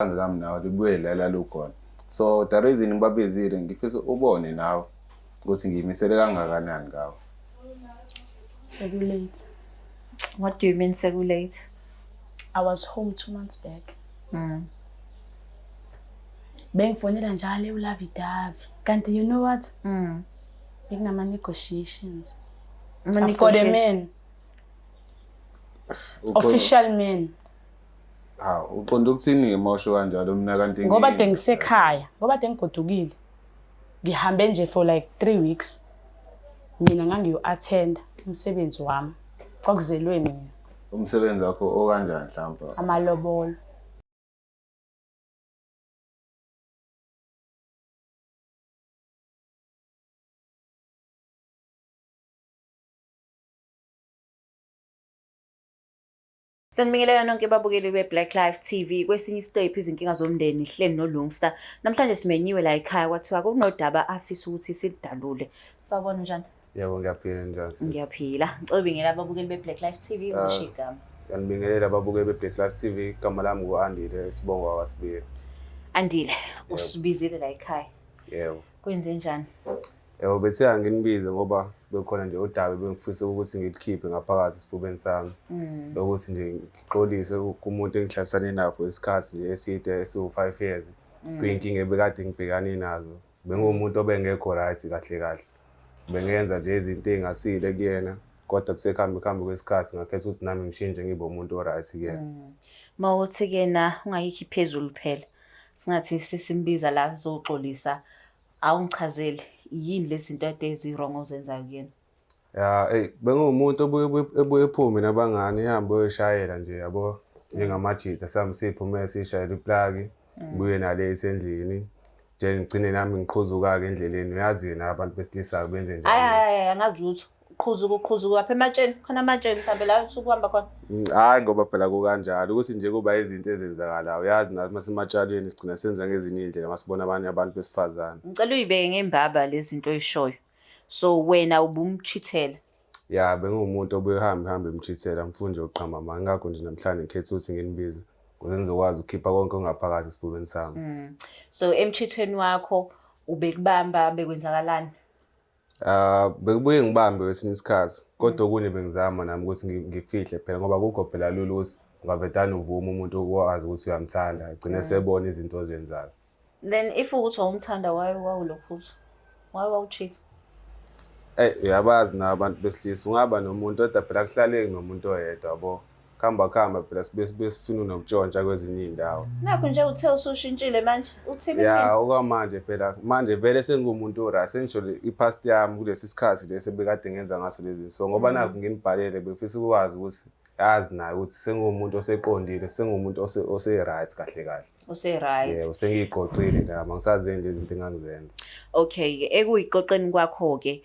Uthando lami nawe libuyele la elalukhona. So the reason ngibabizile ngifisa ubone nawe ukuthi ngiyimisele kangakanani ngawe. Sekulate. What do you mean sekulate? I was home 2 months back. Bengifonela njalo ulovey dovey. Kanti you know what? Bekunama negotiations. I've got a man. Official man. Hawu, uqonda ukuthini-ke uma usho kanjalo mina kanti Ngoba de ngisekhaya, ngoba de ngigodukile. Ngihambe nje for like 3 weeks. Mina ngangiyo-attenda umsebenzi wami. Kwakuzelwe mina. Umsebenzi wakho okanjani mhlawumbe? Amalobolo. Sanibingelela nonke babukeli be-Black Life TV. Kwesinye isiqephu izinkinga zomndeni hleli noLungsta. Namhlanje simenyiwe la ekhaya kwathiwa kunodaba afisa ukuthi silidalule. Sawubona, njani? Yebo, ngiyaphila, njani sis? Ngiyaphila. Ngicela ubingelela ababukeli be-Black Life TV uzisho igama. Ngiyanibingelela ababukeli be-Black Life TV. Igama lami ngu-Andile, isibongo wakwaSibiya. Andile, usibizile la ekhaya. Yebo. Kwenze njani? Yebo, bethe anginibize ngoba bekhona nje udaba bengifisa ukuthi ngilikhiphe ngaphakathi esifubeni sami. Lokuthi nje ngixolise kumuntu engihlalisane naye for isikhathi nje eside esiwu-5 years. Kuyinkinga ebekade ngibhekane nazo. Bengumuntu obengekho right kahle kahle. Bengenza nje izinto ey'ngasile kuyena, kodwa kusekuhambe kuhambe kwesikhathi ngakhetha ukuthi nami ngishintshe ngibe umuntu o-right kuyena. Mawuthi ke na ungayikhi phezulu phela. Singathi sisimbiza la zoxolisa. Awungichazeli yini lezi zinto ade ezi-wrong ozenzayo kuyena? Ya, eyi benguwumuntu obuye ephume nabangani ihambe uyoyishayela nje yabo, njengamajita sami siphume siyishayela iplaki, buye nale isendlini. Nje ngigcine nami ngiqhuzuka-ke endleleni, uyazi yena abantu besilisa benze Hayi njani. hayi hayi, angazi lutho. Uqhuzuka uqhuzuka lapha ematsheni, khona amatsheni mhlawumbe la usuke uhamba khona. Hhayi ngoba phela kukanjalo ukuthi nje kuba izinto ezenzakalayo, uyazi nathi masematshalweni sigcina senza ngezinye iy'ndlela masibona abanye abantu besifazane. Ngicela uyibeke ngembaba lezi zinto oyishoyo. So wena ubumchithela. Ya, benguwumuntu obuye ehambe ehambe emchithela, ngifuna nje ukuqamba amanga, ingakho nje namhlanje ngikhethe ukuthi nginibize ukuze ngizokwazi ukukhipha konke okungaphakathi esifubeni sami. So emchithweni wakho ubekubamba, bekwenzakalani? Ah, bekubuye ngibambe kwesinye isikhathi, kodwa okunye bengizama nami ukuthi ngifihle phela ngoba akukho phela lula ukuthi ungavedane uvume umuntu owazi ukuthi uyamthanda, agcine esebona izinto ozenzayo. Then if ukuthi wawumthanda, why wawulokhuza? Why wawucheat? Eyi, uyabazi na abantu besilisa, ungaba nomuntu kodwa phela akuhlaleki nomuntu oyedwa yabo. Kuhamba kuhamba phela sibuye sibuye sifune nokutshontsha kwezinye iy'ndawo. Nakho nje uthe usushintshile manje. Uthini Ya, kumina? okwamanje phela manje vele sengumuntu ora sengisho i-past yami kulesi sikhathi lesi ebekade ngenza ngaso lezi. So ngoba nakho nginibhalele bengifisa ukwazi ukuthi yazi naye ukuthi sengumuntu oseqondile, sengumuntu ose-right kahle kahle. Use-right. Yebo, sengiyiqoqile nami angisazenzi lezi zinto engangizenza. Okay, ekuyiqoqeni kwakho ke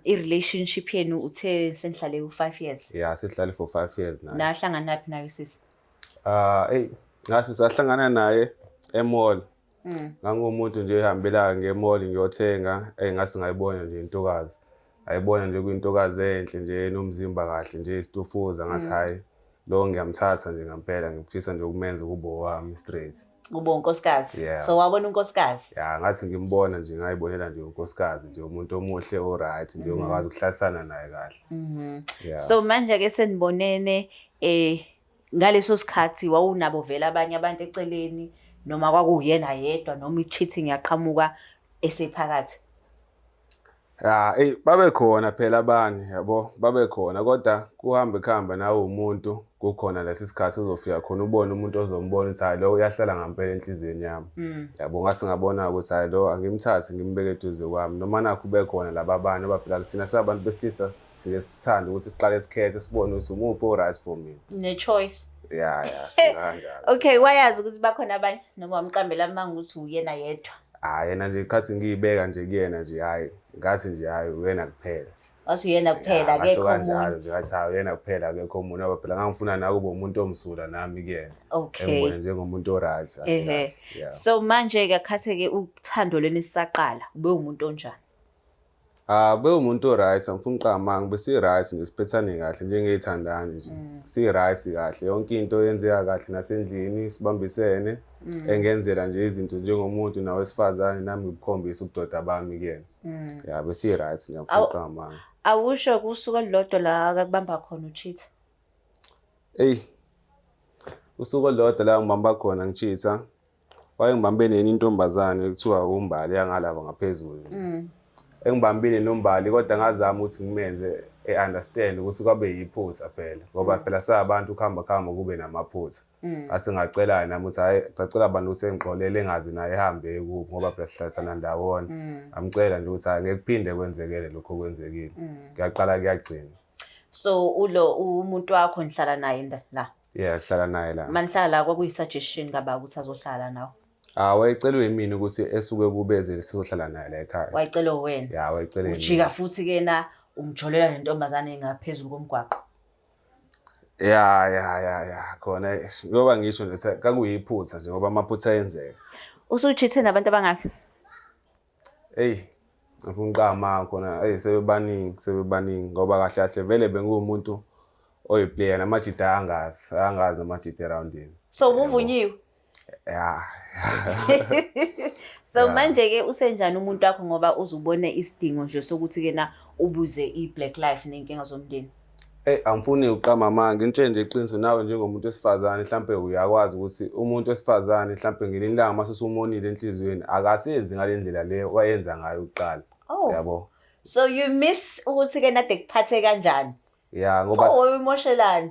i-relationship yenu uthe senihlale u-5 years. Ya, sihlale for 5 years naye. Nahlangana naphi nayo sisi? Ah, ey, ngase sahlangana naye e-mall. Ngangumuntu nje ehambelayo nge-mall ngiyothenga, ey ngase ngayibona nje intokazi. Ayibona nje kuyintokazi enhle nje enomzimba kahle nje isitufuza, ngathi hayi lo ngiyamthatha nje ngempela, ngifisa nje ukumenza kube owami straight. Kube unkosikazi. Yeah. So wabona unkosikazi. Ya, ngathi ngimbona nje ngayibonela nje unkosikazi nje umuntu omuhle o-right nje ongakwazi ukuhlalisana naye kahle. Yeah. So manje ke senibonene ngaleso sikhathi wawunabo vele abanye abantu eceleni noma kwakuyena yedwa noma i-cheating yaqhamuka esephakathi? Ya, eyi babe khona phela abanye yabo, babe khona kodwa kuhambe kuhambe nawe umuntu kukhona lesi sikhathi uzofika khona ubone umuntu ozombona ukuthi hayi lo uyahlala ngampela enhliziyweni yami. Yabo, ngase ngabona ukuthi hayi lo angimthathe ngimbeke eduze kwami noma nakho bekhona laba abanye ngoba phela thina sabantu besilisa sike sithande ukuthi siqale sikhethe sibone ukuthi umuphi o-right for mina. Ne-choice. Ya, sikanjalo. Okay, wayazi ukuthi bakhona abanye noma wamqambela amanga ukuthi uyena yedwa? Hayi yena nje khathi ngiyibeka nje kuyena nje hayi ngathi nje hayi uyena kuphela. Wathi uyena kuphela, Ya, ngasho akekho kanjalo omunye. nje ngathi hayi uyena kuphela akekho omunye ngoba phela ngangifuna nawe kube umuntu omsulwa nami kuyena. Okay. Engibone njengomuntu o-right kahle kahle. Yeah. So manje ke khathi ke uthando lweni sisaqala ube umuntu onjani? Ah, bewumuntu o-right, angifuni ukuqamba amanga, besi-right nje siphethane kahle njengey'thandani nje. Si-right kahle, yonke into yenzeka kahle nasendlini sibambisene. Engenzela nje izinto njengomuntu nawesifazane nami ngikukhombisa ubudoda bami kuyena. Ya, besi-right nje angifuni ukuqamba amanga. Awusho kusuku olulodwa la akakubamba khona u-cheat. Eyi, usuku olulodwa la ngibamba khona ngi-cheat-a, wayengibambe nenye intombazane ekuthiwa uMbali yangalapha ngaphezulu. Engibambile noMbali kodwa ngazama ukuthi ngimenze e-understand ukuthi kwabe yiphutha phela ngoba phela sabantu kuhamba kuhamba kube namaphutha. Ngase ngacela nami ukuthi hhayi ngicela abantu ukuthi engixolele engazi naye ehambe kuphi ngoba phela sihlalisana ndawonye. Ngamcela nje ukuthi hhayi ngeke kuphinde kwenzekele lokhu okwenzekile. Kuyaqala kuyagcina. So ulo umuntu wakho nihlala naye la. Yeah, sihlala naye la. Manihlala la kwakuyi-suggestion kababa ukuthi azohlala nawe. Ah, wayecelwe yimina ukuthi esuke kubeze sizohlala naye la ekhaya. Wayecelwe wena. Ya, wayecelwe yimina. Ujika futhi ke na umjolela nentombazane engaphezulu komgwaqo. Ya, ya, ya, ya, khona ngoba ngisho nje kakuyiphutha nje ngoba amaphutha ayenzeka. Usu-cheat-e nabantu abangaki? Eyi, ngifuna ukuqamba khona, eyi sebebaningi, sebebaningi ngoba kahle kahle vele benguwumuntu oyi-player namajita angazi, angazi namajita erawundini. So ubuvunyiwe? Ya. So manje ke usenjani umuntu wakho ngoba uzubone isidingo nje sokuthi ke na ubuze i-Black Life nenkinga zomndeni? Eyi, angifuni ukuqamba amanga, into nje iqiniso nawe njengomuntu wesifazane mhlampe uyakwazi ukuthi umuntu wesifazane mhlampe ngelinye ilanga mase usumonile enhliziyweni akasenzi ngale ndlela le wayenza ngayo kuqala. Oh. Yabo. So you miss ukuthi ke nade kuphathe kanjani? Ya ngoba Oh, uyimoshelani?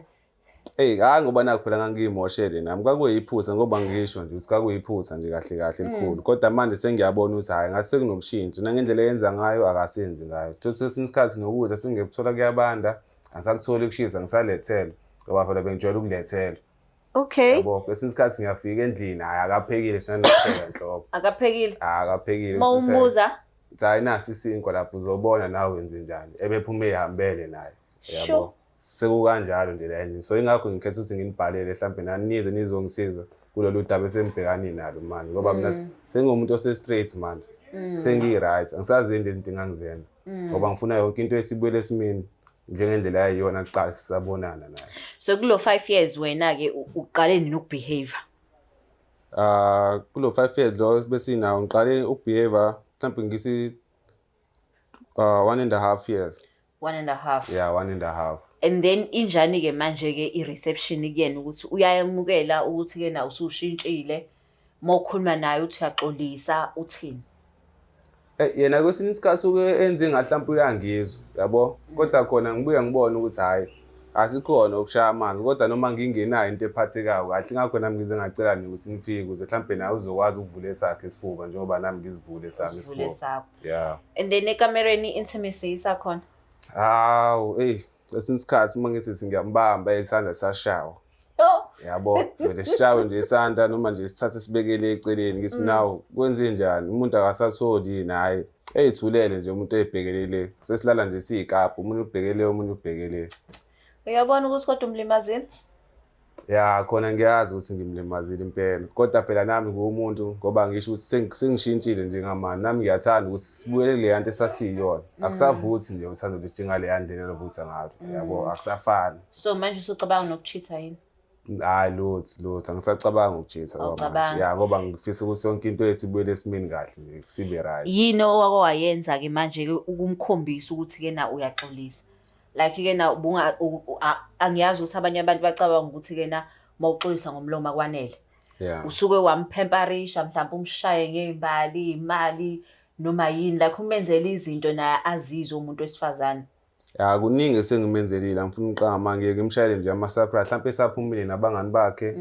Eyi, hhayi ngoba nakhu phela ngangiyimoshele nami kwakuyiphutha ngoba ngisho nje ukuthi kwakuyiphutha nje kahle kahle elikhulu kodwa manje sengiyabona ukuthi hhayi ngase sekunokushintsha nangendlela eyenza ngayo akasenzi ngayo. Thothi kwesinye isikhathi nokudla sengiyakuthola kuyabanda, angisakutholi kushisa ngisalethelwa ngoba phela bengijwayele ukulethelwa. Okay. Yabo, kwesinye isikhathi ngiyafika endlini hhayi akaphekile thina nokupheka nhlobo. Akaphekile. Hhayi akaphekile. Mawumbuza Uthi hhayi nasi isinkwa lapho uzobona nawe wenze njani. Ebephume ey'hambele naye. Yabo. Sure. Sekukanjalo nje la endlini. So ingakho ngikhetha ukuthi nginibhalele mhlampe nani nize nizongisiza kulolu daba esengibhekane nalo manje ngoba mina sengingumuntu ose-straight manje. Sengiyi-right, angisazenzi izinto engangizenza ngoba ngifuna yonke into esibuyele esimeni njengendlela yayiyona kuqala sisabonana naye. So kulo 5 years wena ke uqale nini uku-behave? Ah, kulo 5 years lo besinawo ngiqale uku-behave mhlampe ngisi 1.5 years. 1.5. Yeah, 1.5. And then injani ke manje ke i-reception kuyena ukuthi uyayamukela ukuthi ke na usushintshile mawukhuluma naye uthi uyaxolisa uthini? Yena kwesinye isikhathi uke enze ngathi mhlawumbe uyangizwa, yabo? Kodwa khona ngibuye ngibone ukuthi hhayi asikhona ukushaya amanzi kodwa noma ngingenayo into ephathekayo kahle ingakho nami ngize ngacela nje ukuthi nifike ukuze mhlawumbe naye uzokwazi ukuvula esakhe isifuba njengoba nami ngizivule esami Uvule isifuba. sakho. Yeah. And then ekamereni i-intimacy isakhona. Hawu, eyi kwesinye isikhathi uma ngithi ngiyambamba isandla sashawa. Oh, Yabo, vele sishawe nje isandla noma nje sithathe sibekele eceleni ngithi mina kwenze njani umuntu akasatholi yini hhayi ey'thulele nje umuntu ey'bhekelele sesilala nje siyikapha umuntu ubhekele omunye ubhekele. Uyabona ukuthi kodwa umlimazile? Ya khona ngiyazi ukuthi ngimlimazile impela kodwa phela nami nguwumuntu ngoba ngisho ukuthi sengishintshile njengamanje nami ngiyathanda ukuthi sibuyele kuleya nto esasiyiyona. Akusavuthi nje uthando lwethu njengaleya ndlela oluvutha ngalo yabo akusafani. So manje usucabanga noku-cheat-a yini? Hhayi lutho lutho angisacabanga uku-cheat-a kwamanje. Awucabangi. Ya ngoba ngifisa ukuthi yonke into yethu ibuyele esimeni kahle nje sibe right. Yini owake wayenza ke manje ke ukumkhombisa ukuthi ke na uyaxolisa? Like ke na ubunga angiyazi ukuthi abanye abantu bacabanga ukuthi ke na mawuxolisa ngomlomo akwanele. Yeah. Usuke wamphemparisha mhlawumbe umshaye ngey'mbali, imali noma yini like umenzele izinto naye azizwe umuntu wesifazane. Ya kuningi esengimenzelile angifuni ukuqamba ngeke ngimshayele nje ama-surprise mhlawumpe esaphumile nabangani bakhe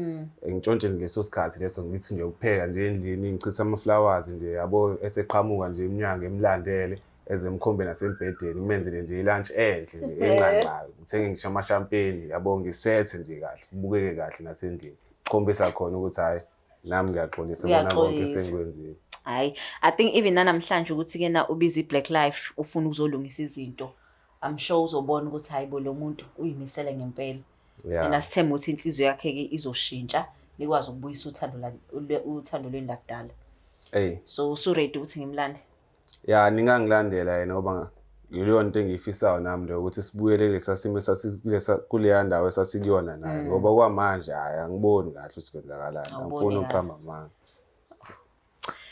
ngintshontshe ngeso sikhathi leso ngithi nje ukupheka nje endlini ngichithe ama-flowers nje yabo eseqhamuka nje emnyango emlandele eze emkhombe nasembhedeni ngimenzele nje i-lunch enhle nje enqanqayo ngithenge ngisho amashampeni yabo ngisethe nje kahle kubukeke kahle nasendlini kukhombisa khona ukuthi hhayi nami ngiyaxolisa kona konke Uyaxolisa. esengikwenzile. Hhayi, I think even nanamhlanje ukuthi ke na ubiza i-Black Life ufuna ukuzolungisa izinto. I'm sure uzobona ukuthi hayi bo lo muntu uyimisele ngempela. Yeah. And asithembe ukuthi inhliziyo yakhe ke izoshintsha nikwazi ukubuyisa uthando uthando lwenu lakudala. Eyi. So usu-ready ukuthi ngimlande? Ya ningangilandela yena ngoba Yileyo nto engiyifisayo nami leyo ukuthi sibuyele kulesa simo esasikulesa kuleya ndawo esasikuyona nayo ngoba kwamanje hhayi angiboni kahle ukuthi kwenzakalani, Awuboni angifuni kahle. ukuqamba amanga.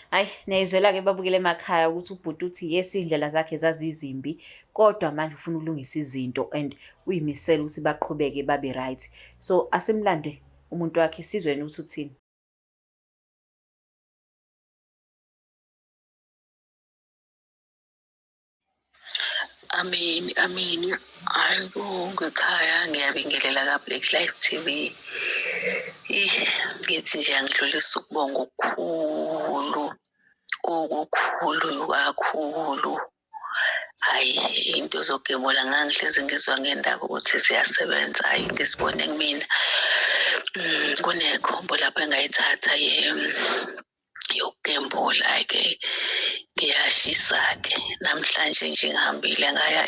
Hayi, niyayizwela-ke babukele emakhaya ukuthi ubhuti uthi yes iy'ndlela zakhe zazizimbi kodwa manje ufuna ukulungisa izinto and uyimisele ukuthi baqhubeke babe right. So asimlande umuntu wakhe sizwe yena ukuthi uthini. Ameni, ameni. Hayi bonke ekhaya ngiyabingelela ka-Black Life TV. Ih, ngithi nje angidlulise ukubonga okukhulu, okukhulu kakhulu. Hhayi, into zokugemula ngangihlezi ngizwa ngendaba ukuthi ziyasebenza, hhayi ngizibone kumina. Kunekhombo lapho engayithatha yokugembula-ke ngiyashisa-ke namhlanje nje ngihambile ngaya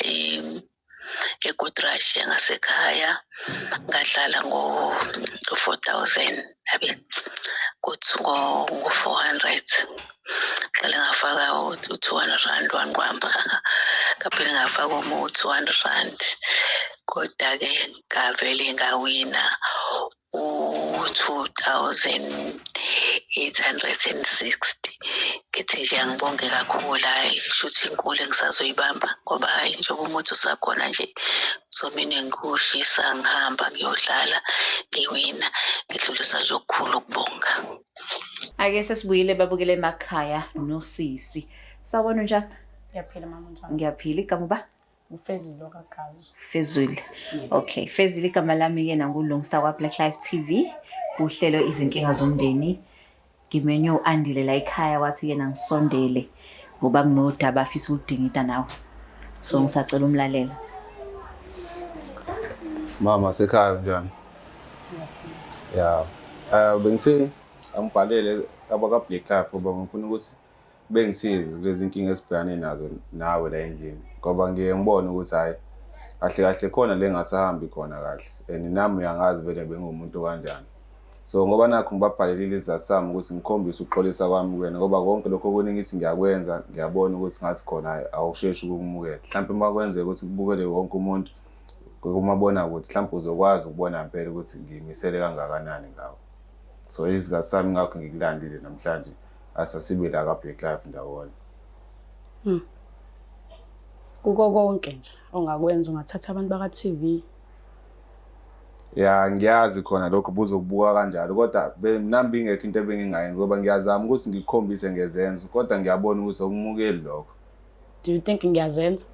eGood Rush yangasekhaya ngadlala ngo-4,000 abe kuthi ngo-400 qale ngafaka u-200 rand wanqwamba ngaphinde ngafaka omunye u-200 rand kodwa-ke ngavele ngawina u-2,860. Ngithi nje angibonge kakhulu, hhayi shuthi inkulu engisazoyibamba ngoba hhayi njengoba umuthi usakhona nje ngizomane ngiwushisa ngihamba ngiyodlala ngiwina. Ngidlulisa nje okukhulu ukubonga. Ake sesibuyile babukele emakhaya nosisi. Sawubona unjani? Ngiyaphila mama unjani? Ngiyaphila igama uba? Ufezile okaGazu. Fezile. Okay, Fezile igama lami-ke nanguLungsta kwa-Black Life TV kuhlelo izinkinga zomndeni. Ngimenywe u-Andile la ekhaya wathi yena ngisondele ngoba kunodaba afisa ukudingida nawe. So ngisacela umlalela. Mama sekhaya unjani? Ya. Bengithi angibhalele abaka-Black Life ngoba ngifuna ukuthi bengisize kulezi nkinga esibhekane nazo nawe la endlini ngoba ngiye ngibone ukuthi hhayi kahle kahle khona le ngasahambi khona kahle and nami uyangazi vele bengumuntu kanjani. So ngoba nakho ngibabhalelile isizathu sami ukuthi ngikhombise ukuxolisa kwami kuwena ngoba konke lokho okunye ngithi ngiyakwenza ngiyabona ukuthi ngathi khona hhayi awusheshi ukukumukela. Mhlampe uma kwenzeka ukuthi kubukele wonke umuntu kumabonakude mhlawumbe uzokwazi ukubona ngempela ukuthi ngiyimisele kangakanani ngawe. So isizathu sami ngakho ngikulandile namhlanje asasibe la ka-Black Life ndawonye. Kuko konke nje ongakwenza ungathatha abantu baka-TV. Ya ngiyazi khona lokho buzokubuka kanjalo kodwa nami bingekho into ebengingayenza ngoba ngiyazama ukuthi ngikukhombise ngezenzo kodwa ngiyabona ukuthi awukumukeli lokho. Do you think ngiyazenza?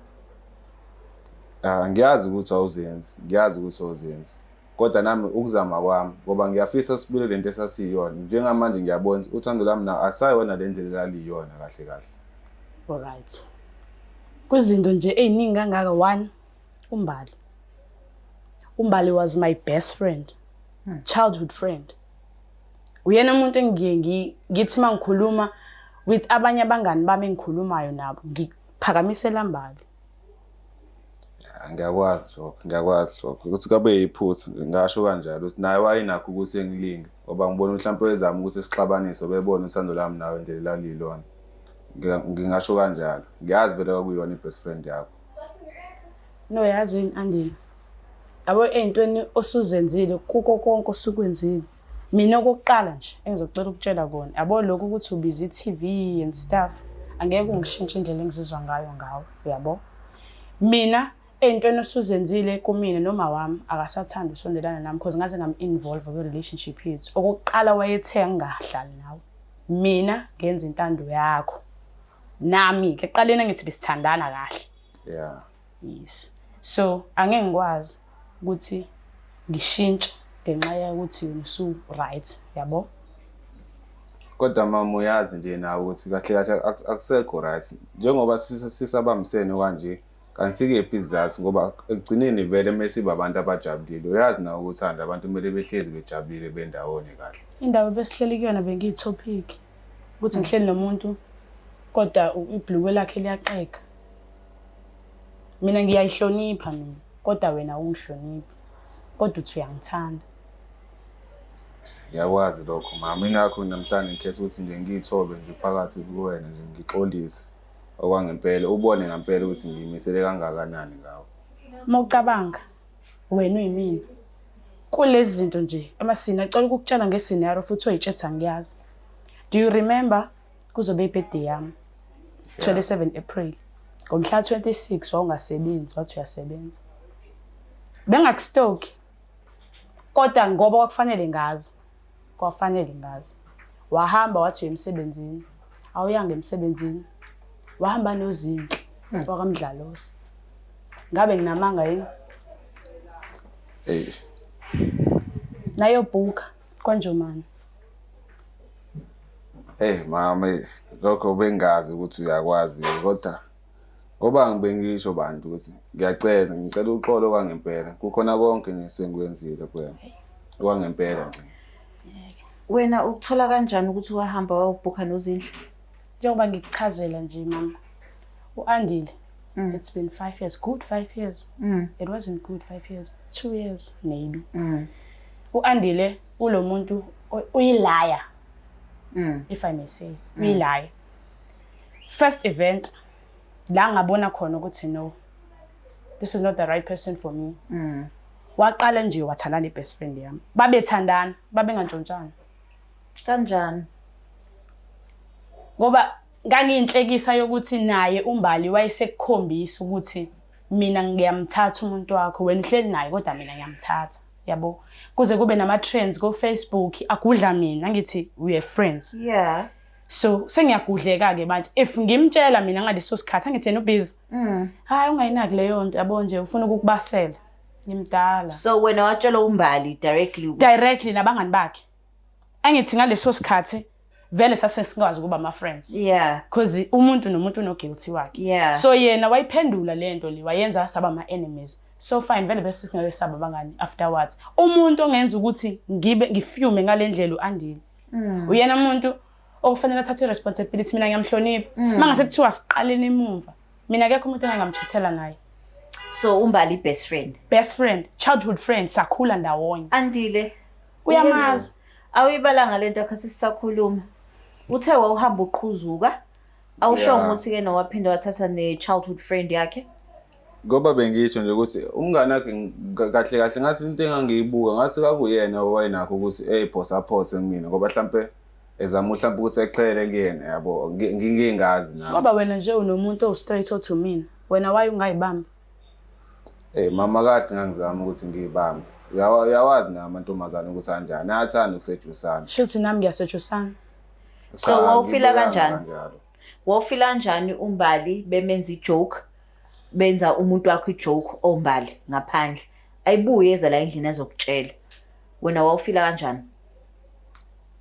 Ah, ngiyazi ukuthi awuzenzi, ngiyazi ukuthi awuzenzi. Kodwa nami ukuzama kwami ngoba ngiyafisa sibuyele lento esasiyiyona. Njengamanje ngiyabona ukuthi uthando lwami nawe asayona le ndlela elaliyona kahle kahle. Alright. Kwizinto nje ey'ningi kangaka, one, uMbali. UMbali was my best friend. Childhood friend. Uyena umuntu engiye ngithi uma ngikhuluma with abanye abangani bami engikhulumayo nabo, ngiphakamisela Mbali. Ya, ngiyakwazi lokho, ngiyakwazi lokho. Ukuthi kabe yiphutha, ngingasho kanjalo ukuthi naye wayenakho ukuthi engilinge ngoba ngibona mhlawumbe wezama ukuthi sixabanise bebone uthando lwami nawe indlela elaliyilona. Ngingasho kanjalo. Ngiyazi vele kwakuyona i-best friend yakho. No, yazi Andile. Yabo ey'ntweni osuzenzile kuko konke osukwenzile. Mina okokuqala nje engizocela ukutshela kona, yabo lokhu ukuthi ubiza i-TV and stuff, angeke ungishintshe indlela engizizwa ngayo ngawe, uyabo? Mina ey'ntweni osuzenzile kumina noma wami akasathandi ukusondelana nami because ngaze ngam-involve kwi-relationship yethu. Okokuqala wayethe angingahlali nawe. Mina ngenza intando yakho. Nami-ke ekuqaleni angithi besithandana kahle. Yeah. Yes. So angeke ngikwazi ukuthi ngishintshe ngenxa yokuthi wena usu right, yabo? Kodwa mama uyazi nje nawe ukuthi kahle kahle akusekho right. Njengoba sisabambisene kanje kanti sikephi isizathu ngoba ekugcineni vele mesiba abantu abajabulile. Uyazi nawe ukuthanda abantu kumele behlezi bejabulile bendawonye kahle. Indawo besihleli kuyona bengiyi-topic ukuthi ngihleli nomuntu kodwa ibhulukwe lakhe liyaxega. Mina ngiyayihlonipha mina kodwa wena awungihloniphi kodwa uthi uyangithanda. Ngiyakwazi lokho mama, ingakho namhlanje ngikhetha ukuthi nje ngiyithobe nje phakathi kuwena nje ngixolise. Okwangempela ubone ngempela ukuthi ngiyimisele kangakanani ngawe. Uma ucabanga wena uyimina kulezi zinto nje amasina, cela ukukutshela nge-scenario futhi oyitshetha ngiyazi. Do you remember kuzobe i-birthday yami 27 April, ngomhla 26 wawungasebenzi, wathi uyasebenza, bengakustoki kodwa ngoba kwakufanele ngazi, kwafanele ngazi. Wahamba wathi uya emsebenzini, awuyanga emsebenzini, wahamba noZinhle wakaMdlalosi. Ngabe nginamanga yini? Ey. Nayobhuka kwaNjomane. Hey mama, lokho bengazi ukuthi uyakwazi, kodwa ngoba ngibe ngisho bantu ukuthi ngiyacela, ngicela uxolo kwangempela. Kukhona konke nje sengikwenzile kuwena. Kwangempela nje. Wena ukuthola kanjani ukuthi wahamba wayobhukha noZinhle? Njengoba ngikuchazela nje mama, u-Andile, it's been 5 years, good 5 years. It wasn't good 5 years, 2 years maybe. U-Andile ulo muntu uyi-liar, if I may say, uyi-liar. First event la ngabona khona ukuthi no, this is not the right person for me. Waqala nje wathandana ne-best friend yami. Babethandana, babengantshontshana. Kanjani? Ngoba ngangiyinhlekisa yokuthi naye uMbali wayesekukhombisa ukuthi mina ngiyamthatha umuntu wakho, wena uhleli naye kodwa mina ngiyamthatha, yabo. Kuze kube nama-trends ko-Facebook agudla mina, ngithi we are friends. So sengiyagudleka-ke manje if ngimtshela mina ngaleso sikhathi, angithi yena u-busy, hayi ungayinaki leyo nto, yabo nje ufuna ukukubasela, ngimdala. So wena watshela uMbali directly ukuthi Directly nabangani bakhe. Angithi ngaleso sikhathi vele sase singakwazi ukuba ama-friends because umuntu nomuntu uno-guilty wakhe. So yena wayiphendula le nto le, wayenza saba ama-enemies. So fine, vele bese singeke saba abangani afterwards. Umuntu ongenza ukuthi ngibe ngi-fume ngale ndlela u-Andile, uyena umuntu okufanele athathe i-responsibility. Mina ngiyamhlonipha. Uma ngase kuthiwa siqaleni emumva, mina akekho umuntu engangamchithela naye. So uMbali best friend? Best friend, childhood friend, sakhula ndawonye. Andile. Uyamazi. Awuyibalanga lento akhathi sisakhuluma. Uthe wawuhamba uqhuzuka. Awusho ukuthi ke nowaphinda wathatha ne-childhood friend yakhe. Ngoba bengisho nje ukuthi umngane wakhe kahle kahle ngathi into engangiyibuka ngathi kakuyena owayenakho ukuthi eyiphosa phose kumina, ngoba mhlampe ezama mhlampe ukuthi eqhele kuyena, yabo. Ngingazi nami. Ngoba wena nje unomuntu owu-straight othi umina, wena waye ungayibambi. Eh mama, kade ngangizama ukuthi ngiyibambe. Uyawazi na amantombazane ukuthi anjani, ayathanda ukusejusana. Shuthi nami ngiyasejusana. So Cha, wawufila ngibekanga kanjani? kanjalo. Wawufila kanjani uMbali bemenza i-joke, benza umuntu wakho i-joke oMbali ngaphandle. Ayibuye eza la endlini azokutshela. Wena wawufila kanjani?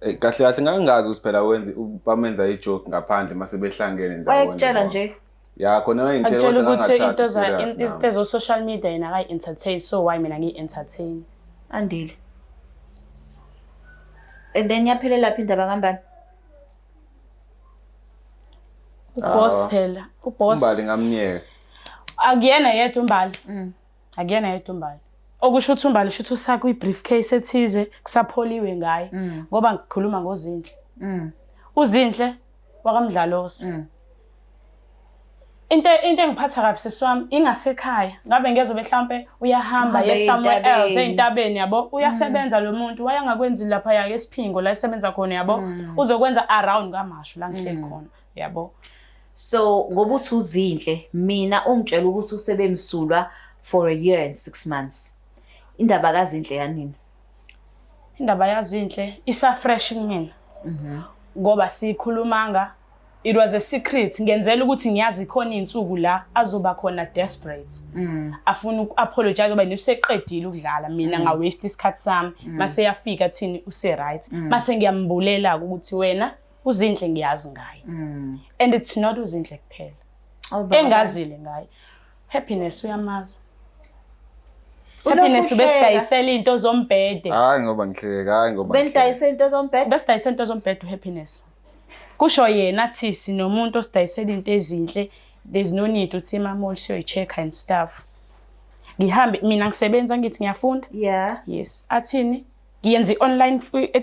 Kahle kahle ngangingazi ukuthi phela wenze bamenza i-joke ngaphandle mase behlangene ndawonye. Wayekutshela nje? Ya, khona wayengitshela, Akutshela kodwa ukuthi into ngangathathi serious izinto nami. ezo-social media yena akayi-entertain, so why mina ngiyi-entertain? Andile. And then yaphelela phi indaba kaMbali? U-boss Ah. phela, u-boss. UMbali ngamnyeka. Akuyena yedwa uMbali, akuyena yedwa uMbali. Okusho ukuthi uMbali shuthi usakwi-briefcase ethize, kusapholiwe ngaye, ngoba ngikhuluma ngoZinhle, uZinhle wakaMdlalosi. Into engiphatha kabi, sisi wami, ingasekhaya ngabe ngezobe mhlampe uyahamba Uhambe ye somewhere else, ey'ntabeni. Ey'ntabeni, yabo. Uyasebenza lo muntu, wayengakwenzi lapha yake esiphingo la esebenza khona, yabo. Uzokwenza around KwaMashu la ngihleli khona, yabo. So ngoba uthi uZinhle, mina ungitshela ukuthi usebemsulwa for a year and 6 months. Indaba kaZinhle yanini? Indaba yaZinhle isa-fresh kumina ngoba sikhulumanga, it was a secret, ngenzela ukuthi ngiyazi khona iy'nsuku la azoba khona desperate, afuna uku-apologize ngoba useqedile ukudlala. Mina nga-waste isikhathi sami. Mase yafika thini use-right, mase ngiyambulela-ke ukuthi wena uZinhle ngiyazi ngaye. And it's not uZinhle kuphela Awu, baba. engazile ngaye. Happiness uyamazi. Ulokhu Happiness uhleka. ubesidayisela iy'nto zombhede. Hayi ngoba ngihleka, hayi ngoba ngihleka. Benidayise into zombhede? Besidayisela into zombhede uHappiness, kusho yena. Athi sinomuntu osidayisela into ezinhle, there's no need ukuthi ema-mall siyoyi-check-a and stuff. Ngihambe mina, ngisebenza, ngithi ngiyafunda. Yes, athini? Ngiyenza i-online,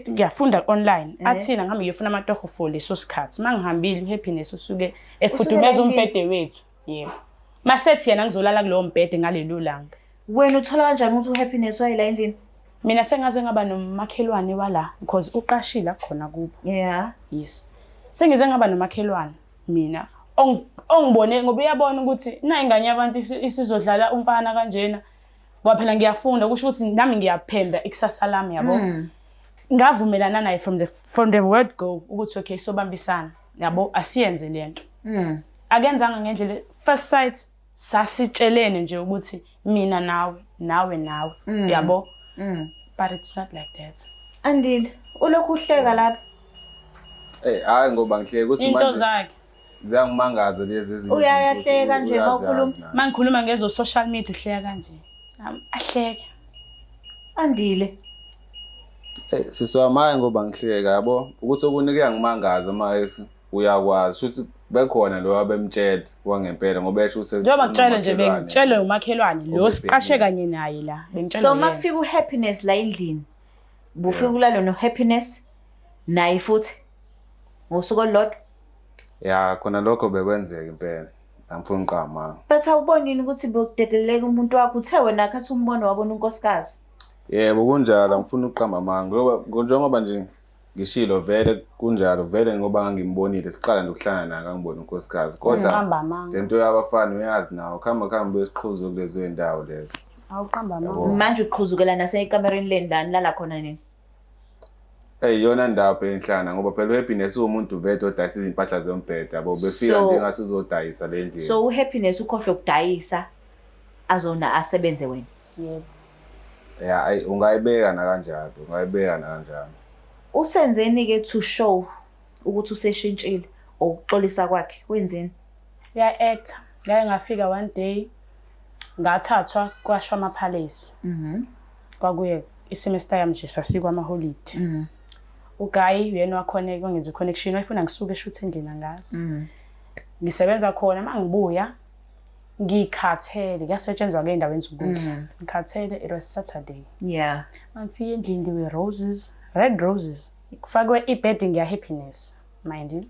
ngiyafunda online. Athina ngihambe ngiyofuna amatoho for leso sikhathi. Uma ngihambile uHappiness usuke efudumeza umbhede wethu. Yebo. Masethi yena ngizolala kulowo mbhede ngalelo langa. Wena uthola kanjani ukuthi uHappiness wayela endlini? Mina sengaze ngaba nomakhelwane wala because uqashile khona kubo. Yeah. Yes. Sengize ngaba nomakhelwane mina ongibone ngoba uyabona ukuthi na ingane yabantu isizodlala umfana kanjena. Ngoba phela ngiyafunda, kusho ukuthi nami ngiyaphemba ikusasa lami, yabo. Ngavumelana naye from the word go ukuthi okay, sobambisana, yabo, asiyenze lento. Akenzanga ngendlela first sight, sasitshelene nje ukuthi mina nawe, nawe nawe, yabo. But it's not like that. Andile, ulokhu uhleka lapha. Eh, hayi, ngoba ngihleke ukuthi into manje zakhe ziyangimangaza lezi ezinye Uyayahleka izinto. Nje uma Uyazazi ukhuluma. nawe. Mangikhuluma ngezo social media uhleka kanje. Ahleke. Andile. Eh, sisi wami, hayi ngoba ngihleka, yabo, ukuthi okunye kuyangimangaza manje uyakwazi shuthi bekhona lo abemtshela wangempela ngoba esho ukuthi Njengoba ngitshele nje, unomakhelwane. bengitshelwe umakhelwane lo Obebhekile. siqashe kanye naye la, bengitshelwe So uma yena. kufika uHappiness la endlini, bufika ulalo noHappiness naye futhi ngosuku olulodwa? Ya, khona lokho bekwenzeka impela, angifuni uqama. But awuboni yini ukuthi bekudedeleka umuntu wakho? Uthe wena khathi umbono wabona unkosikazi. Yebo, kunjalo, angifuni ukuqamba amanga ngoba njengoba nje ngishilo vele kunjalo vele, ngoba ngangimbonile siqala nje ukuhlangana naye, ngangibona unkosikazi, kodwa Uqamba amanga. lento yabafana uyazi nawo, khamba khamba besiqhuzo kulezo zindawo lezo. Awuqamba amanga. Manje uqhuzukela nasekamereni lendani lala khona nini? Eyiyona ndawo phela enhlana, ngoba phela uHappiness uwumuntu vele odayisa izimpahla zombhede, yabo, befika njengase uzodayisa le ndlela. So uHappiness ukhohlwe ukudayisa azona asebenze wena? Yebo. Ya, ayi, ungayibeka nakanjalo, ungayibeka nakanjalo. Usenzeni-ke to show ukuthi useshintshile or ukuxolisa kwakhe, wenzeni? Uya-acta. Ngake ngafika one day, ngathathwa kwashwa amaphalesi. Kwakuye isemester yami nje, sasikwa amaholidi. Uguy uyena wakhona wangenza i-connection, wayefuna ngisuke eshuthe endlini, angazi. Ngisebenza khona, uma ngibuya ngikhathele, kuyasetshenzwa-ke ey'ndaweni zokudla. Ngikhathele, it was Saturday. Mangifika endlini there were roses, red roses. Kufakwe i-bedding ya-Happiness, mind you.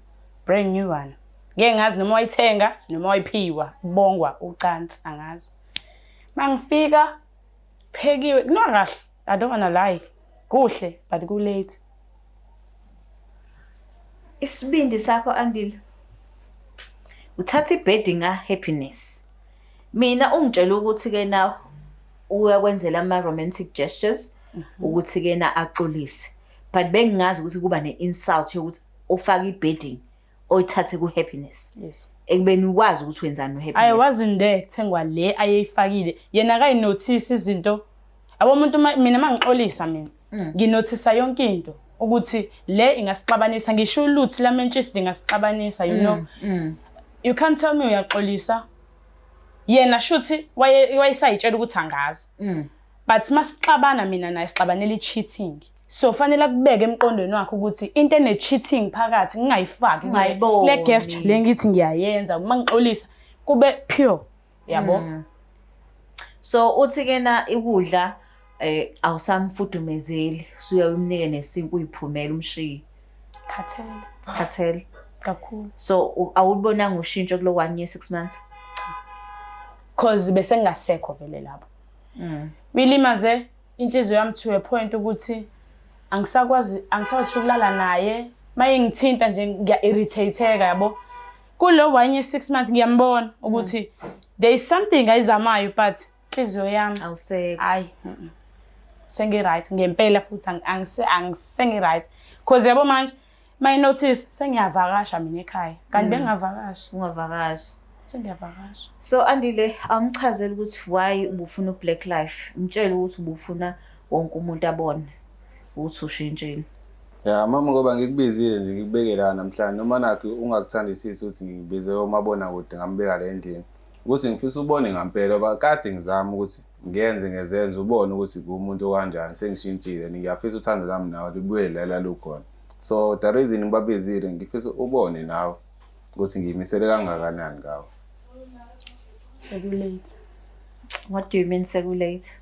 Brand new one. Ngeke ngazi noma wayithenga noma wayiphiwa, kubongwa ucansi, angazi. Mangifika phekiwe, kunuka kahle. I don't wanna lie. Kuhle, but ku-late. Isibindi sakho, Andile, uthatha ibedding ka-Happiness. Mina ungitshela ukuthi-ke na uyakwenzela ama-romantic gestures ukuthi-ke na axolise, but bengingazi ukuthi kuba ne-insult yokuthi ufake i-bedding oyithathe ku-Happiness ekubeni ukwazi ukuthi wenzani I no-Happiness. Wasn't there kuthengwa le ayeyifakile. Yena akayinothisi izinto. Yabo, umuntu mina mangixolisa mina, nginothisa yonke into ukuthi le ingasixabanisa, ngisho uluthi lamentshisi lingasixabanisa. You can't tell me uyaxolisa. Yena shuthi wayesayitshela ukuthi angazi. But masixabana mina naye sixabanela i-cheating. So fanele akubeke emqondweni wakhe ukuthi into ene-cheating phakathi ngingayifaki Ungayiboni. le gesture le ngithi ngiyayenza uma ngixolisa, kube pure, yabo. So uthi-ke na ukudla awusamfudumezeli, suya umnike nesinkwa uyiphumela umshiye? Khathele. Khathele. Kakhulu. So awulibonanga ushintsho kulo 1 year 6 months? Cause bese ngingasekho vele lapho. Uyilimaze inhliziyo yami to a point ukuthi angisakwazi, angisakwazi ukulala naye. Maye ngithinta nje ngiya-irritateka, yabo. Kulo 1 year 6 months ngiyambona ukuthi there is something ayizamayo, but inhliziyo yami Awusekho. Hayi, sengi-right ngempela futhi angisengi-right, cause yabo manje my notice sengiyavakasha mina ekhaya, kanti bengingavakashi. Ungavakashi. Sengiyavakasha. So Andile, awumchazele ukuthi why ubufuna u-Black Life. Mtshele ukuthi ubufuna wonke umuntu abone ukuthi ushintshile. Ya mama, ngoba ngikubizile nje, ngikubeke la namhlanje, noma nakho ungakuthandisisi ukuthi ngikubize umabonakude ngambeka la endlini, ukuthi ngifisa ubone ngampela, ngoba kade ngizama ukuthi ngiyenze ngezenzo ubone ukuthi ngumuntu okanjani, sengishintshile, ngiyafisa uthando lami nawe libuye la lalukhona. So the reason ngibabizile, ngifisa ubone nawe ukuthi ngiyimisele kangakanani ngawe. Sekulate. What do you mean sekulate?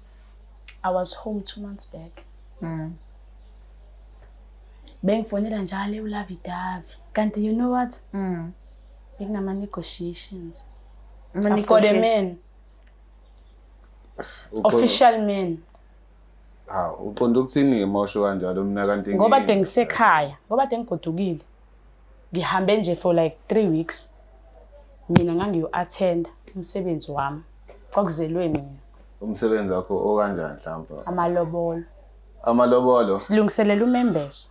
I was home 2 months back. Bengifonela njalo uLovey Dovey. Kanti you know what? Bekunama negotiations. I've got a man. Official man. Ha, uqonda ukuthini ke mawusho kanjalo mina kanti Ngoba de ngisekhaya, ngoba de ngigodukile. Ngihambe nje for like 3 weeks. Mina ngangiyo-attenda umsebenzi wami. Kwakuzelwe mina. Umsebenzi wakho okanjani mhlawumbe? Amalobolo. Amalobolo. Silungiselela umembeso.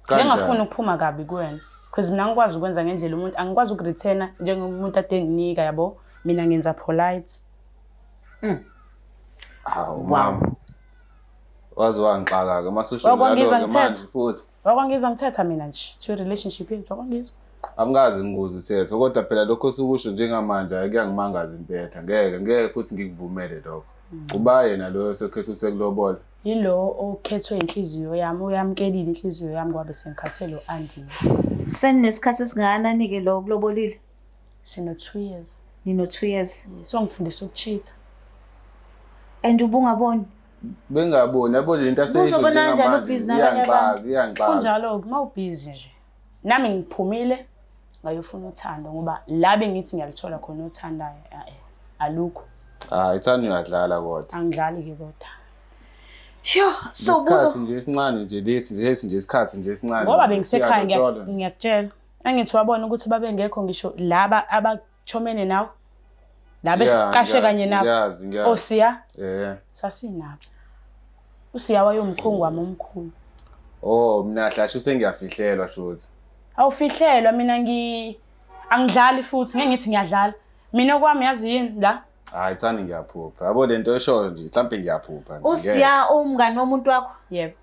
Kanjani? Bengafuni ukuphuma kabi kuwena. Because mina ngikwazi ukwenza ngendlela umuntu, angikwazi ukureturna njengomuntu ade nginika yabo. Mina ngenza polite. Hawu mama. Waze wangixaka ke masusho Wakwangizwa njalo ke manje ngithetha. futhi. Wakwangizwa ngithetha mina nje to relationship yethu wakwangizwa. Angikaze ngikuzwe uthetha kodwa phela lokho osukusho njengamanje hhayi kuyangimangaza impetha. Ngeke ngeke futhi ngikuvumele lokho. Uba yena loyo osekhetha usekulobola. Yilo okhethwe inhliziyo yami, uyamkelile inhliziyo yami kwabe sengikhathele u-Andile. Seninesikhathi esingakanani-ke lo kulobolile? Sino 2 years. Nino 2 years. So ngifundisa ukucheat. And ubungaboni? Bengaboni yabo le nto aseyisho Ubuzobona kanjani njengamanje ubhizi nabanye abantu? iyangixaka iyangixaka. Kunjalo-ke uma ubhizi nje. Nami ngiphumile ngayofuna uthando ngoba la bengithi ngiyalithola khona othandayo eh, alukho. Hayi thani uyadlala kodwa. Angidlali-ke kodwa. Sure. So Isikhathi buzo nje esincane nje lesi nje lesi nje isikhathi nje esincane. Ngoba bengisekhaya Siyalotsholwa. ngiyakutshela. Angithi wabona ukuthi babengekho ngisho laba abachomene nawe. Laba Yeah, esiqashe ngiyazi, kanye nabo. ngiyazi, ngiyazi. Osiya Eh. sasinabo. Usiya wayomkhongi wami omkhulu. Oh mina hlasho sengiyafihlelwa shuthi. Awufihlelwa mina angidlali futhi ngeke ngithi ngiyadlala. Mina okwami yazi yini la? Hayi thani ngiyaphupha. Yabo lento eshoyo nje mhlambe ngiyaphupha nje. uSiya umngani womuntu wakho? Yebo.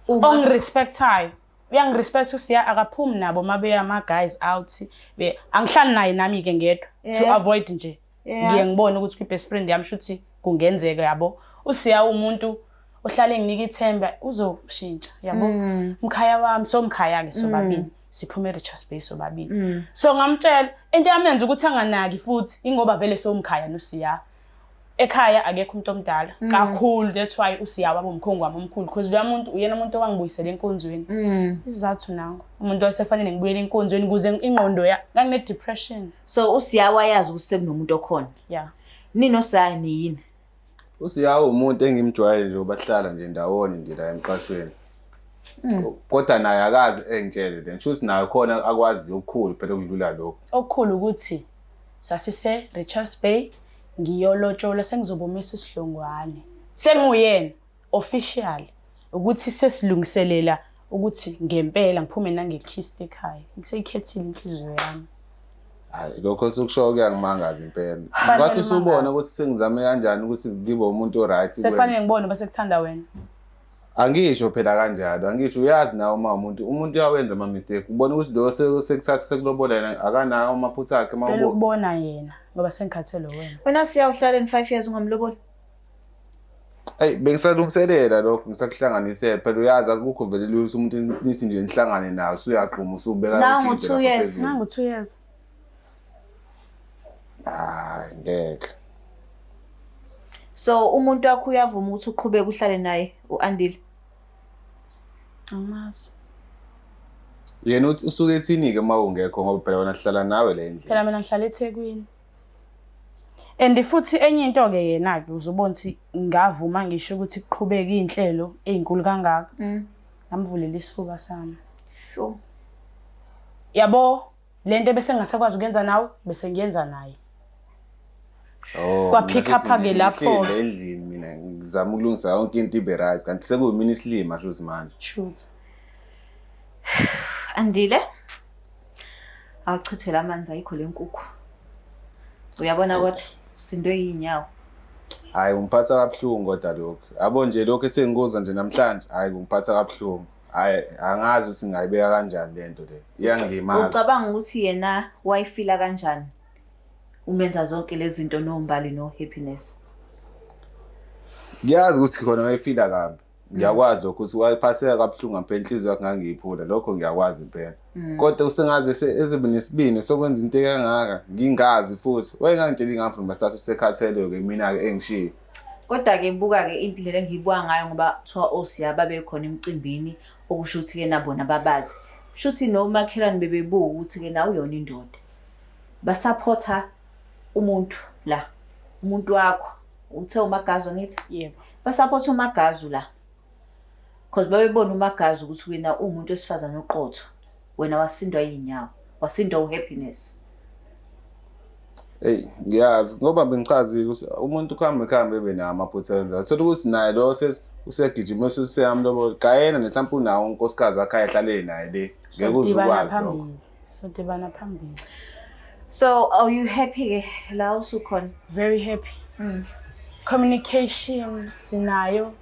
Uma Ongirespectayo. Uyangirespect uSiya akaphumi nabo mabeya ama guys out. Angihlali naye nami ke ngedwa to Yeah. avoid nje. Yeah. Ngiye ngibone ukuthi kwi best friend yami shuthi kungenzeka yabo. uSiya umuntu ohlale nginika ithemba uzoshintsha yabo. Umkhaya wami somkhaya ke sobabili. Siphume eRichards Bay sobabili. So ngamtshela into yamenza ukuthi anganaki futhi ingoba vele somkhaya noSiya. Ekhaya akekho umuntu omdala kakhulu, that's why uSiya waba umkhongi wami omkhulu because loya muntu uyena umuntu owangibuyisela enkonzweni. Isizathu nango umuntu wayesefanele ngibuyele enkonzweni ukuze ingqondo ya ngangine depression. So uSiya wayazi ukuthi sekunomuntu okhona. Yeah. Nino Siya niyini? uSiya umuntu engimjwayele nje bahlala nje ndawonye nje la emqashweni. Kodwa naye akazi engitshele le. Ngisho ukuthi naye khona akwazi okukhulu phela ukudlula lokho. Okukhulu ukuthi sasise Richards Bay ngiyolotshola sengizobomisa isihlongwane. Senguyena official ukuthi sesilungiselela ukuthi ngempela ngiphume nangekiss ekhaya. Ngiseyikhethile inhliziyo yami. Hayi lokho osukusho kuyangimangaza impela. Kufanele Kwase usubona umangaze. ukuthi sengizame kanjani ukuthi ngibe umuntu oright kuwena. Sekufanele ngibone bese kuthanda wena. Angisho phela kanjalo, angisho uyazi nawe uma umuntu uyawenza ama mistake. Ubona ukuthi lo sekuthatha sekulobola yena akanawo amaphutha akhe Cela mawubo. ukubona yena ngoba sengikhathele wena. Wena Siya uhlale in 5 years ungamloboli? Ey bengisalungiselela lokho ngisakuhlanganisela phela uyazi akukho vele lula ukuthi umuntu nithi nje nihlangane naye usuyagxuma usubeka Nangu yonke into 2 lapha years. phezulu. Nangu 2 years. Hayi ngeke. So umuntu wakho uyavuma ukuthi uqhubeke uhlale naye uAndile? Angimazi. Yena uthi usuke ethini ke uma ungekho ngoba phela wena sihlala nawe le endlini. Phela mina ngihlala eThekwini. And futhi enye into ke yena ke uzobona ukuthi ngavuma ngisho ukuthi kuqhubeke inhlelo ezinkulu kangaka. Ngamvulela isifuba sami. Sure. Yabo lento bese ngingasakwazi ukuyenza nawe bese ngiyenza naye. Oh, Kwa mina pick shuthi up-ke nje lapho. ngihleli endlini mina ngizama ukulungisa yonke into ibe right kanti sekuyimina isilima shuthi manje. Shoot. Andile? Awuchithele amanzi ayikho lenkukhu. Uyabona kodwa sindwe yinyawo. Hayi ungiphatha kabuhlungu kodwa lokho. Yabo nje lokho esengikuzwa nje namhlanje, hayi kungiphatha kabuhlungu. Hayi angazi ukuthi ngingayibeka kanjani lento le. Iyangilimaza. Ucabanga ukuthi yena wayifila kanjani? Umenza zonke lezi zinto noMbali no happiness. Ngiyazi ukuthi khona wayefila kabi. Ngiyakwazi lokho ukuthi wayephaseka kabuhlungu ngempela inhliziyo yakhe ngangiyiphula lokho ngiyakwazi impela. Kodwa usengaze ezebe nesibindi sokwenza into ekangaka ngingazi futhi. Wayengangitsheli ngami from start usekhathele ke mina ke engishiye. Kodwa-ke buka-ke indlela engiyibuka ngayo ngoba kuthiwa oSiya babekhona emcimbini okusho ukuthi-ke nabona babazi. Shuthi nomakhelwane bebebuka ukuthi-ke nawe uyona indoda. Basaphotha umuntu la, umuntu wakho. Uthe uMagazu angithi? Yebo. Basaphotha uMagazu la. Cause babebona uMagazu ukuthi wena uwumuntu wesifazane oqotho. Wena wasindwa yinyawo, wasindwa uhappiness. Eyi ngiyazi ngoba bengichazile ukuthi umuntu kuhambe kuhambe ebe nawo amaphutha enzayo. Thola ukuthi naye lo usegijima useyamlobola. Kayena nje mhlawumpe unawo unkosikazi wakhe ayehlale naye le. Ngeke uze Sodibana ukwazi lokho. phambili. Sodibana phambili. So are you happy ke la usukhona? Very happy. Communication sinayo.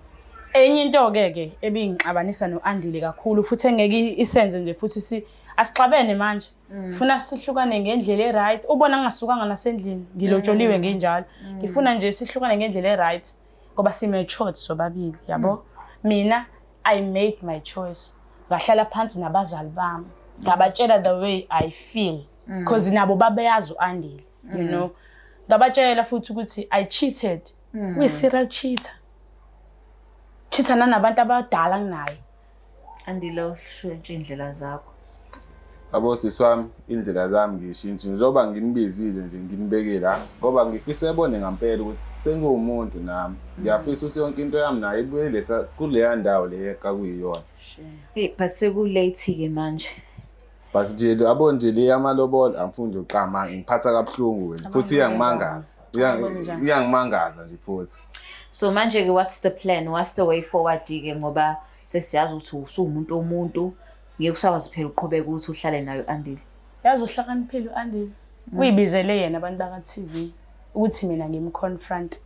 Enye into ke ke ebingixabanisa noAndile kakhulu futhi engeke isenze nje futhi si asixabene manje. Funa sihlukane ngendlela e-right. Ubona ngingasukanga nasendlini ngilotsholiwe nginjalo. Ngifuna nje sihlukane ngendlela e-right ngoba si-matured sobabili yabo. Mina I made my choice. Ngahlala phansi nabazali bami. Ngabatshela the way I feel because nabo babeyazi uAndile, you know. Ngabatshela futhi ukuthi I cheated. Uyi-serial cheater. Cheater nanabantu abadala kunaye. Andile ushintshe indlela zakho. Yabo sisi wami indlela zami ngiyishintshe njengoba nginibizile nje nginibeke la ngoba ngifisa ebone ngampela ukuthi sengiwumuntu nami. Ngiyafisa ukuthi yonke into yami nayo ibuyele kuleya ndawo le kakuyiyona. Hey, but seku-late ke manje. But nje yabo nje le yamalobolo angifuni nje ukuqamba ngiphatha kabuhlungu wena futhi iyangimangaza. Iyangimangaza nje futhi. So manje ke what's the plan? What's the way forward ke ngoba sesiyazi ukuthi usuwumuntu womuntu ngeke usakwazi phela uqhubeka ukuthi uhlale nayo Andile. Yazi uhlakaniphile uAndile. Uyibizele yena abantu baka TV ukuthi mina ngimconfront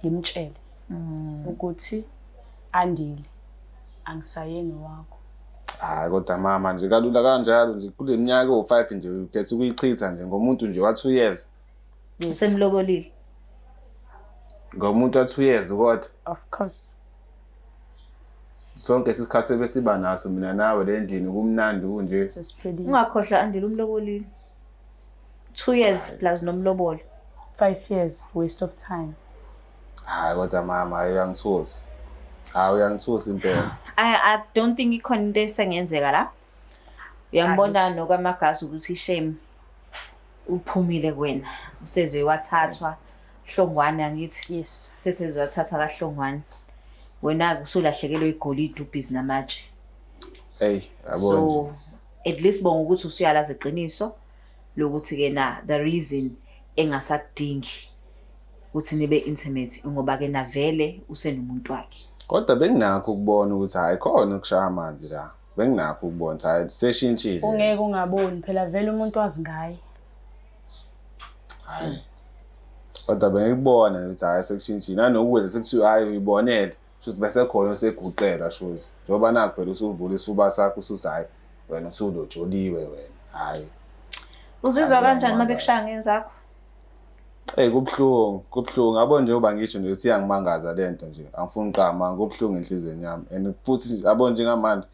ngimtshele ukuthi Andile angisayeni wakho. Hayi kodwa mama nje kalula kanjalo nje kule minyaka ewu-5 nje ukhetha ukuyichitha nje ngomuntu nje wa-2 years. Yes. Usemlobolile. Ngomuntu wa-2 years kodwa Of course. sonke isikhathi ebesiba naso mina nawe le ndlini kumnandi kunje. Sesiphelile. Ungakhohlwa Andile umlobolile. 2 years plus nomlobolo. 5 years waste of time. Hayi kodwa mama hayi uyangithusa. Hayi uyangithusa impela. I don't think ikhona into esengenzeka la. Uyambona nokwamagazi ukuthi shame uphumile kuwena. Useze wathathwa Hlongwane angithi. Yes. Seseze wathatha kaHlongwane. Wena usulahlekelwe igolide ubhizi namatshe. Hey yabo nje. So at least bonga ukuthi usuyalazi iqiniso lokuthi ke na the reason engasakudingi ukuthi nibe intimate ngoba ke na vele usenomuntu wakhe. Kodwa benginakho ukubona ukuthi hayi khona ukushaya amanzi la. Benginakho ukubona ukuthi hayi seshintshile. Ungeke ungaboni phela vele umuntu wazi ngaye. Hayi. Kodwa bengikubona ukuthi hayi sekushintshile. Nanokuthi sekuthiwa hayi uyibonele. Shuthi bese khona oseguqelwa shuthi. Njengoba nakho phela usuvula isifuba sakho usuthi hayi wena usulotsholiwe wena. Hayi. Uzizwa Hayi, kanjani uma iyangimangaza. bekushaya ngezakho? Ey kubuhlungu, kubuhlungu. Yabo njengoba ngisho nje ukuthi iyangimangaza lento nje. Angifuni uqama, kubuhlungu enhliziyweni yami. And futhi yabo njengamanje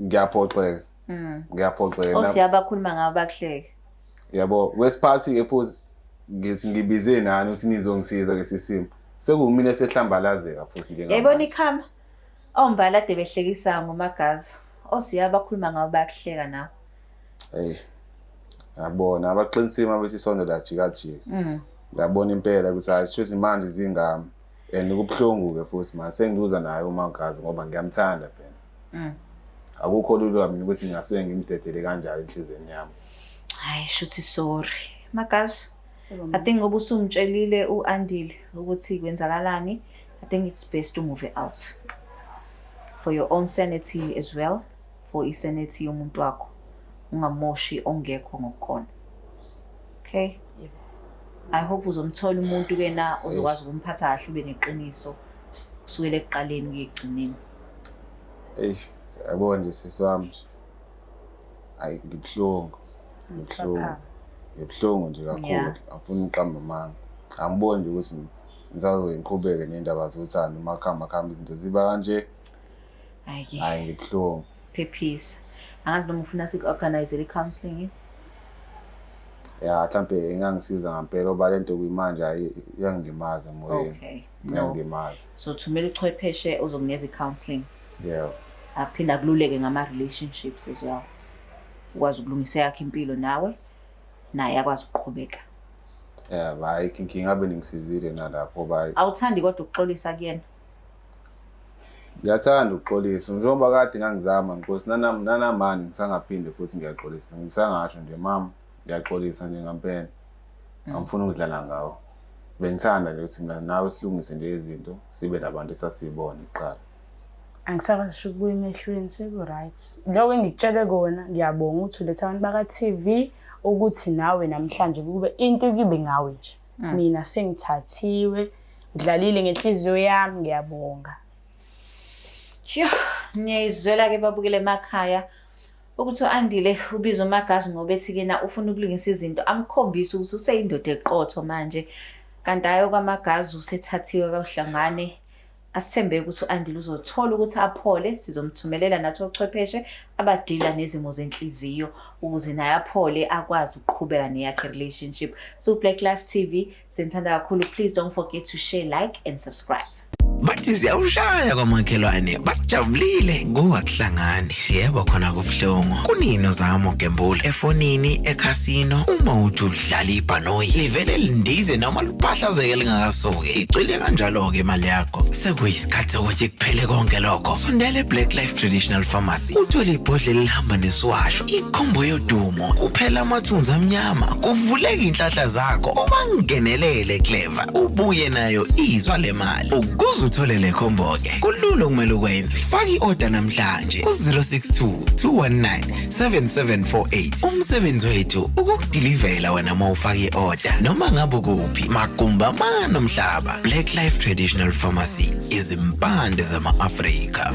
ngiyaphoxeka. Ngiyaphoxeka. Osiyabakhuluma ngabo bakuhleke. Yabo, wesiphathi ke futhi ngithi ngibize nani ukuthi nizongisiza lesi simo. Sekuwumina esehlambalazeka futhi njengamanje. Yayibona ikhama? Ombala ade behlekisa ngomagazi. Osiyabakhuluma ngabo bakuhleka nawe. Hey. Yabona abaqinisile uma besisonto la jika jika. Ngiyabona impela ukuthi hayi shuthi manje zingami. And kubuhlungu ke futhi manje sengiluza naye uMagazi ngoba ngiyamthanda phela. Akukho lula mina ukuthi ngingasuke ngimdedele kanjalo enhliziyweni yami. Hayi shuthi sorry. Magazi. I think ngoba usumtshelile uAndile ukuthi kwenzakalani, I think it's best to move out. For your own sanity as well, for isanity yomuntu wakho. Ungamoshi ongekho ngokukhona. Okay? I hope uzomthola umuntu ke na ozokwazi ukumphatha kahle ube neqiniso kusukela ekuqaleni kuye ekugcineni. Eish, yabo nje sisi wami nje. Hayi ngibuhlungu. Ngibuhlungu. Ngibuhlungu nje kakhulu. Yeah. Angifuni ukuqamba amanga. Angiboni nje ukuthi ngisazoke ngiqhubeke nendaba zothando uma kuhamba kuhamba izinto ziba kanje. Hayi ke Hayi ngibuhlungu. phephisa. Angazi noma ufuna siku-organizele i-counselling yini? Ya, mhlampe ingangisiza ngampela ngoba lento kuyimanje hhayi iyangilimaza emoyeni. Okay. No. Iyangilimaza. So thumela uchwepheshe ozokunikeza i-counselling. Yeah. Aphinde akululeke ngama-relationships as well. Ukwazi ukulungisa yakho impilo nawe, naye akwazi ukuqhubeka. Yeah, hhayi inkinga abe ningisizile nalapho ngoba Awuthandi kodwa ukuxolisa kuyena. Ngiyathanda ukuxolisa njengoba kade ngangizama ngixolisa nanamanje ngisangaphinde futhi ngiyaxolisa ngisangasho nje mama ngiyaxolisa nje ngampela angifuni ukudlala ngawo bengithanda nje ukuthi mina nawe silungise nje izinto sibe labantu esasibona kuqala. Angisakwazi ngisho ukubuya emehlweni seku-right. Lokho engikutshele kona ngiyabonga ukuthi ulethe abantu baka-T_V ukuthi nawe namhlanje kube into kibe ngawe nje. Mina sengithathiwe, udlalile ngenhliziyo yami ngiyabonga. Sho, niyayizwela-ke babukele emakhaya ukuthi u-Andile ubiza uMagazi ngoba ethi kena ufuna ukulungisa izinto amkhombise ukuthi useyindoda eqotho manje kanti hhayi okwamagazi usethathiwe kawuhlangane. Asithembe ukuthi u-Andile uzothola ukuthi aphole, sizomthumelela nathi ochwepheshe abadila nezimo zenhliziyo ukuze naye aphole akwazi ukuqhubeka neyakhe relationship. So Black Life TV sinithanda kakhulu. Please don't forget to share, like and subscribe. Bathi ziyawushaya kwamakhelwane bajabulile kuwakuhlangani yebo khona kubuhlungu kunini uzama ukugembula efonini ekhasino uma uthi udlala ibhanoyi livele lindize noma liphahlazeke lingakasuki icwile kanjalo-ke imali yakho sekuyisikhathi sokuthi kuphele konke lokho sondela e-Black Life Traditional Pharmacy uthole ibhodlela elihamba nesiwasho ikhombo yodumo kuphela amathunzi amnyama kuvuleka iy'nhlanhla zakho ubangenelele clever ubuye nayo izwa le mali ukuze uthole le khombo-ke kulula okumele ukwenze faka i-oda namhlanje ku-062 219 7748 umsebenzi wethu ukukudilivela wena uma ufaka i-oda noma ngabe ukuphi magumba amane omhlaba. Black Life Traditional Pharmacy, izimpande zama-Afrika.